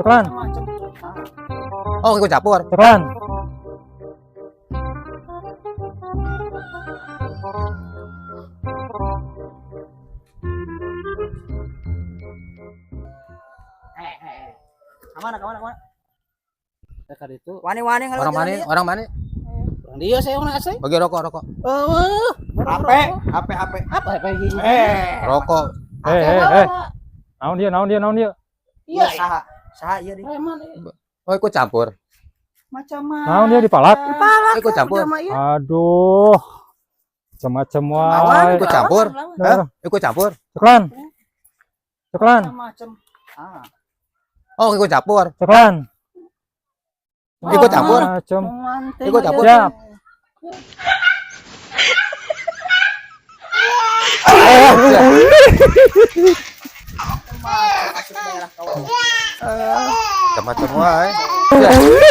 Cekelan. Macam. Oh, ikut campur. Cekelan. Eh, eh, eh. Kemana, kemana, kemana? Dekat itu. Wani-wani Orang mana? Orang mana? Orang dia saya orang asli. Bagi rokok, rokok. Oh, HP, HP, HP. apa apa ini? Eh, Rokok. Eh, eh, eh. Naon dia, naon dia, naon dia. Iya, saha, saha iya deh. preman. Oh, ikut campur. Macam mana? Naon dia dipalak. Ikut campur. Aduh. Macam-macam wae. Ikut campur. Dah, Ikut campur. Cekelan. Cekelan. Macam. Ah. Oh, ikut campur. Cekelan. Ikut campur. Macam. Ikut campur. Siap. Masuk daerah kau. Macam-macam wae.